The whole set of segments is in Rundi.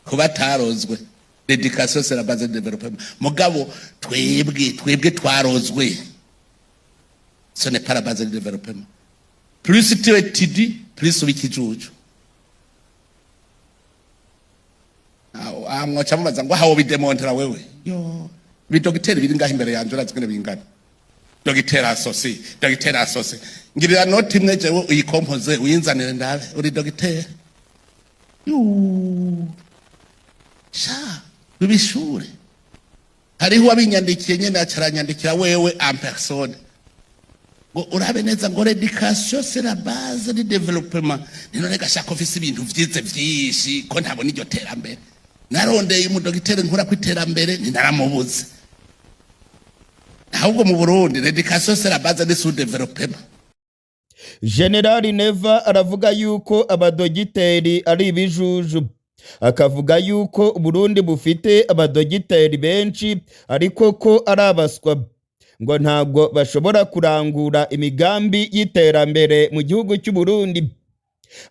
Kuba atarozwe, l'éducation, c'est la base du développement. Mugabo twebwe twarozwe, ce n'est pas la base du développement. Plus tu étudies, plus uba ikijuju. Mwoca mubaza ngo aho bidemontera wewe yo bidogiteri biri ngaho imbere yanje, urazi ngene bingana? Dogiteri associé, dogiteri associé, ngirira note imwe jewe uyikompoze uyinzanire ndabe uri dogiteri. Yuu. Sha bibishure hariho uwabinyandikiye nyene, acaranyandikira wewe en personne ngo urabe neza ngo l'éducation, c'est la base du développement. None gashaka ofisi ibintu vyize vyinshi ko ntabona iryo terambere. Narondeye umudogiteri nkura ku iterambere, ntinaramubuze. Ahubwo mu Burundi, l'éducation, c'est la base du sous-développement. Generali Neva aravuga yuko abadogiteri ari ibijuju, akavuga yuko Uburundi bufite abadogiteri benshi ariko ko ari abaswa, ngo ntabwo bashobora kurangura imigambi y'iterambere mu gihugu cy'u Burundi.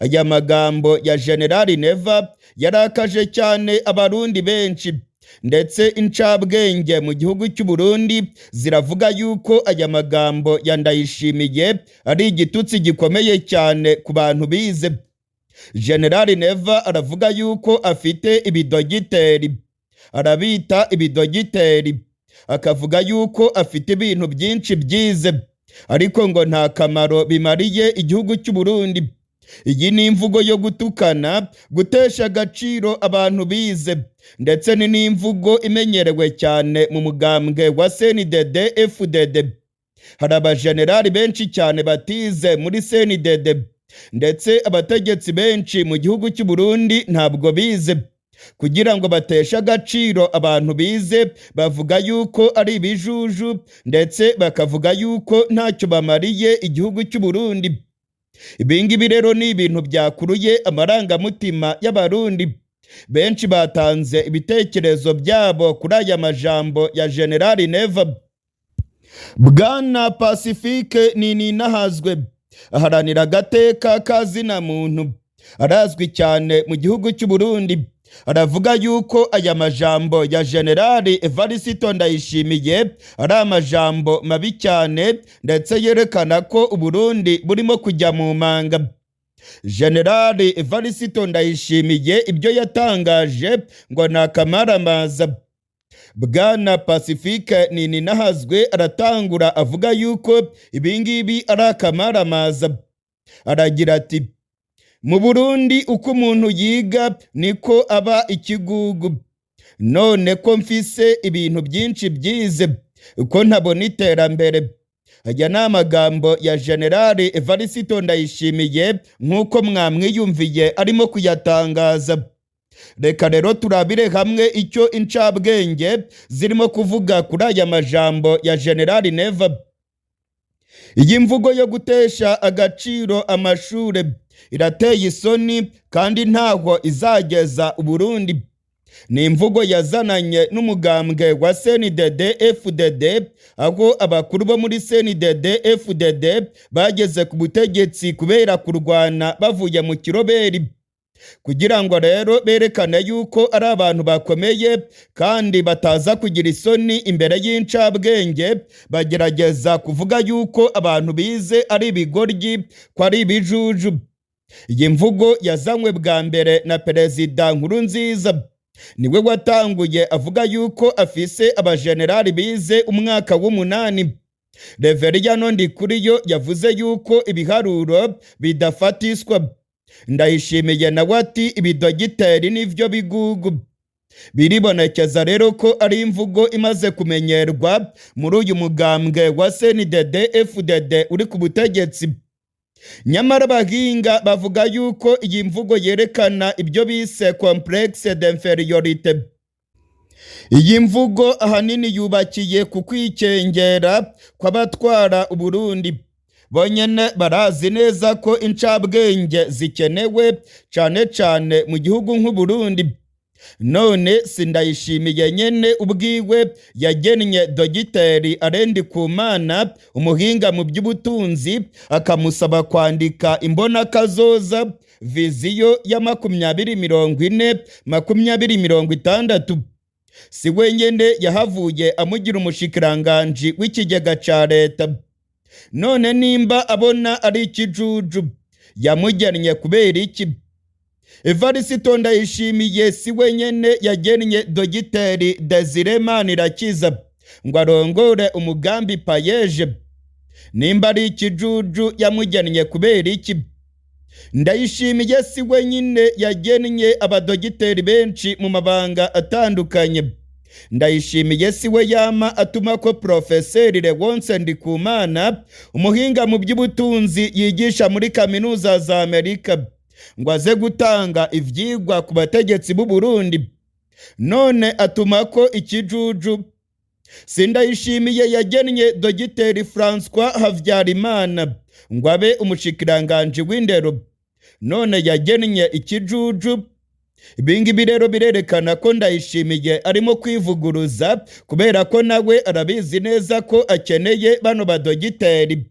Aya magambo ya Generali Neva yarakaje cyane Abarundi benshi, ndetse incabwenge mu gihugu cy'u Burundi ziravuga yuko aya magambo ya Ndayishimiye ari igitutsi gikomeye cyane ku bantu bize. Generali Neva aravuga yuko afite ibidogiteri, arabita ibidogiteri, akavuga yuko afite ibintu byinshi byize ariko ngo nta kamaro bimariye igihugu cy'u Burundi. Iyi ni imvugo yo gutukana, gutesha agaciro abantu bize, ndetse ni n'imvugo imenyerewe cyane mu mugambwe wa CNDD FDD. Hari abajenerali benshi cyane batize muri CNDD, ndetse abategetsi benshi mu gihugu cy'u Burundi ntabwo bize. Kugira ngo bateshe agaciro abantu bize, bavuga yuko ari ibijuju, ndetse bakavuga yuko ntacyo bamariye igihugu cy'u Burundi. Ibi ngibi rero ni ibintu byakuruye amarangamutima y'Abarundi benshi, batanze ibitekerezo byabo kuri aya majambo ya Generali Neva. Bwana Pacifique Nininahazwe aharanira agateka ka zina muntu, arazwi cyane mu gihugu cy'u Burundi. Aravuga yuko aya majambo ya Generali Evariste Ndayishimiye ari amajambo mabi cyane, ndetse yerekana ko Uburundi burimo kujya mu manga. Generali Evariste Ndayishimiye ibyo yatangaje ngo ni akamaramaza. Bwana Pacifique Nininahazwe aratangura avuga yuko ibingibi ari akamaramaza. Aragira ati: "Mu Burundi uko umuntu yiga niko aba ikigugu. None ko mfise ibintu byinshi byize, ko ntabona iterambere?" Aya ni amagambo ya Generali Evariste Ndayishimiye nk'uko mwamwiyumviye arimo kuyatangaza. Reka rero turabire hamwe icyo incabwenge zirimo kuvuga kuri aya majambo ya Generali Neva. Iyi mvugo yo gutesha agaciro amashure irateye isoni kandi ntaho izageza Uburundi. Ni imvugo yazananye n'umugambwe wa CNDD FDD, aho abakuru bo muri CNDD FDD bageze ku butegetsi kubera kurwana bavuye mu kiroberi. Kugira ngo rero berekane yuko ari abantu bakomeye kandi bataza kugira isoni imbere y'incabwenge, bagerageza kuvuga yuko abantu bize ari ibigoryi, ko ari ibijuju. Iyi mvugo yazanywe bwa mbere na Perezida Nkurunziza, niwe watanguye avuga yuko afise abajenerali bize umwaka w'umunani. Reveriyano Ndikuriyo yavuze yuko ibiharuro bidafatiswa. Ndayishimiye nawe ati ibidogiteri nivyo bigugu. Biribonekeza rero ko ari imvugo imaze kumenyerwa muri uyu mugambwe wa CNDD FDD uri ku butegetsi. Nyamara abahinga bavuga yuko iyi mvugo yerekana ibyo bise complexe d'infériorité. Iyi mvugo ahanini yubakiye ku kwikengera kw'abatwara Uburundi. Bonyene barazi neza ko incabwenge zikenewe cane cane mu gihugu nk'Uburundi. None sindayishimiye nyene ubwiwe yagennye Dogiteri Arendi Kumana, umuhinga mu by'ubutunzi, akamusaba kwandika imbonakazoza, vision ya 2040, 2060. Si wenyene yahavuye amugira umushikiranganji w'ikigega ca leta. None nimba abona ari ikijuju, yamugennye kubera iki? Evariste Ndayishimiye si wenyene yagennye Dogiteri Desire Manirakiza ngo arongore umugambi PAEEJ. Nimba ari ikijuju, yamugennye kubera iki? Ndayishimiye si wenyine yagennye abadogiteri benshi mu mabanga atandukanye. Ndayishimiye si we yama atuma ko Porofeseri Léonce Ndikumana, umuhinga mu by'ubutunzi yigisha muri kaminuza za Amerika, ngo aze gutanga ivyigwa ku bategetsi b'u Burundi. None atuma ko ikijuju. Sindayishimiye yagennye Dogiteri François Havyarimana ngo abe umushikiranganji w'indero. None yagennye ikijuju. Ibingibi rero birerekana ko Ndayishimiye arimo kwivuguruza, kubera ko nawe arabizi neza ko akeneye bano badogiteri,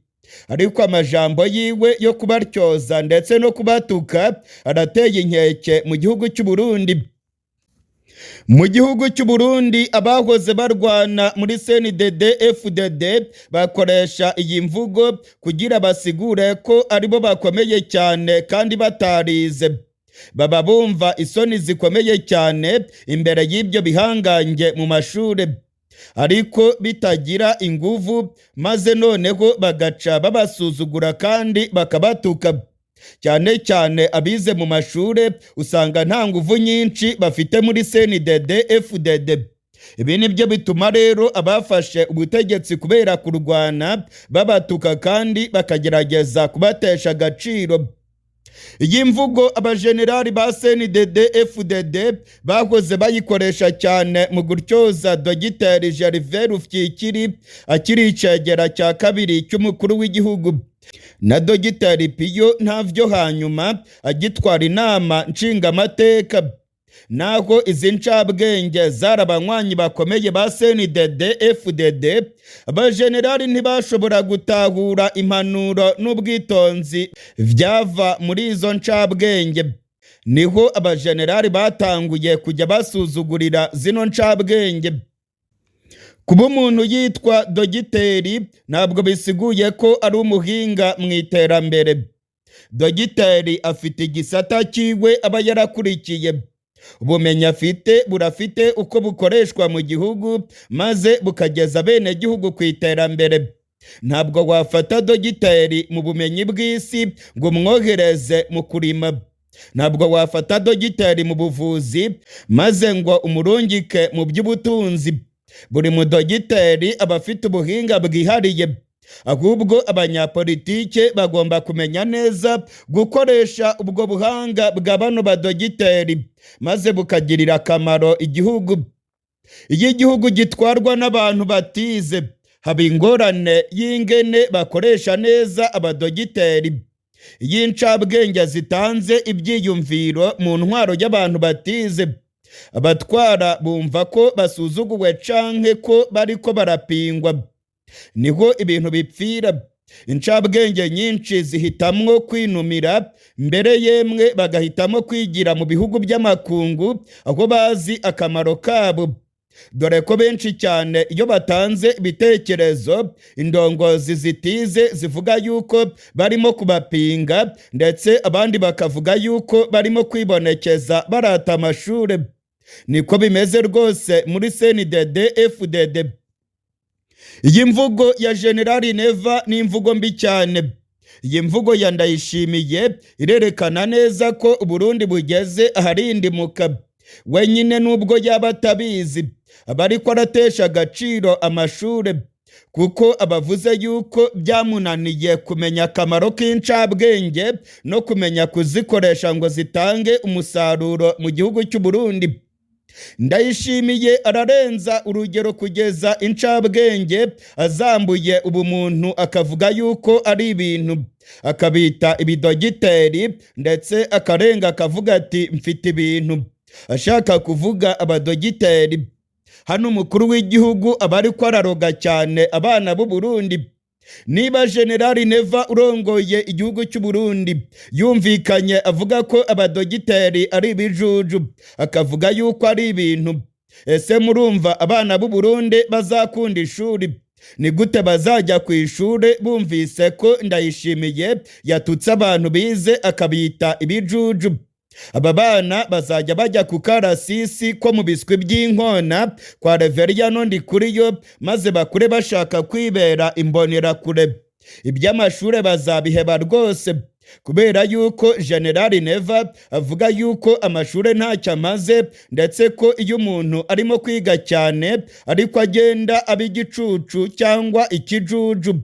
ariko amajambo yiwe yo kubaryoza ndetse no kubatuka arateye inkeke mu gihugu cy'u Burundi. Mu gihugu cy'u Burundi, abahoze barwana muri CNDD FDD bakoresha iyi mvugo kugira basigure ko aribo bakomeye cyane kandi batarize. Baba bumva isoni zikomeye cyane imbere y'ibyo bihangange mu mashuri, ariko bitagira inguvu, maze noneho bagaca babasuzugura kandi bakabatuka. Cyane cyane abize mu mashuri usanga nta nguvu nyinshi bafite muri CNDD FDD. Ibi nibyo bituma rero abafashe ubutegetsi kubera kurwana babatuka kandi bakagerageza kubatesha agaciro. Iyi mvugo abajenerali ba CNDD FDD bahoze bayikoresha cyane mu gutyoza Dogiteri Gervais Rufyikiri akiri icegera cya kabiri cy'umukuru w'igihugu, na Dogiteri Piyo Ntavyo hanyuma agitwara Inama Nshingamateka. Naho izi ncabwenge zari abanywanyi bakomeye ba CNDD FDD, abajenerali ntibashobora gutahura impanuro n'ubwitonzi vyava muri izo ncabwenge. Niho abajenerali batanguye kujya basuzugurira zino ncabwenge. Kuba umuntu yitwa dogiteri ntabwo bisiguye ko ari umuhinga mu iterambere. Dogiteri afite igisata cyiwe aba yarakurikiye. Ubumenyi afite burafite uko bukoreshwa mu gihugu, maze bukageza bene gihugu ku iterambere. Ntabwo wafata dogiteri mu bumenyi bw'isi ngo umwohereze mu kurima. Ntabwo wafata dogiteri mu buvuzi maze ngo umurungike mu by'ubutunzi. Buri mudogiteri aba afite ubuhinga bwihariye. Ahubwo abanyapolitike bagomba kumenya neza gukoresha ubwo buhanga bwa bano badogiteri, maze bukagirira akamaro igihugu. Iyo igihugu gitwarwa n'abantu batize, haba ingorane y'ingene bakoresha neza abadogiteri. Iyo incabwenge zitanze ibyiyumviro mu ntwaro y'abantu batize, abatwara bumva ko basuzuguwe canke ko bariko barapingwa. Niho ibintu bipfira. Incabwenge nyinshi zihitamwo kwinumira, mbere yemwe bagahitamo kwigira mu bihugu by'amakungu aho bazi akamaro kabo, dore ko benshi cyane iyo batanze ibitekerezo, indongozi zitize zivuga yuko barimo kubapinga, ndetse abandi bakavuga yuko barimo kwibonekeza barata amashuri. Niko bimeze rwose muri CNDD FDD. Iyi mvugo ya Generali Neva ni imvugo mbi cyane. Iyi mvugo ya Ndayishimiye irerekana neza ko Uburundi bugeze aharindimuka. Wenyine nubwo yaba atabizi, aba ariko aratesha agaciro amashuri, kuko abavuze yuko byamunaniye kumenya akamaro k'incabwenge no kumenya kuzikoresha ngo zitange umusaruro mu gihugu cy'u Burundi. Ndayishimiye ararenza urugero kugeza incabwenge azambuye ubumuntu, akavuga yuko ari ibintu, akabita ibidogiteri, ndetse akarenga akavuga ati: "Mfite ibintu." Ashaka kuvuga abadogiteri. Hano umukuru w'igihugu aba ariko araroga cyane abana b'u Burundi. Niba Generali Neva urongoye igihugu cy'u Burundi yumvikanye avuga ko abadogiteri ari ibijuju, akavuga yuko ari ibintu, ese murumva abana b'u Burundi bazakunda ishuri? Ni gute bazajya ku ishuri bumvise ko Ndayishimiye yatutse abantu bize akabita ibijuju? Aba bana bazajya bajya ku karasisi ko mu biswi by'inkona kwa Reveriyano Ndikuriyo, maze bakure bashaka kwibera imbonerakure. Iby'amashuri bazabiheba rwose, kubera yuko Generali Neva avuga yuko amashuri ntacyo amaze, ndetse ko iyo umuntu arimo kwiga cyane ariko agenda aba igicucu cyangwa ikijuju.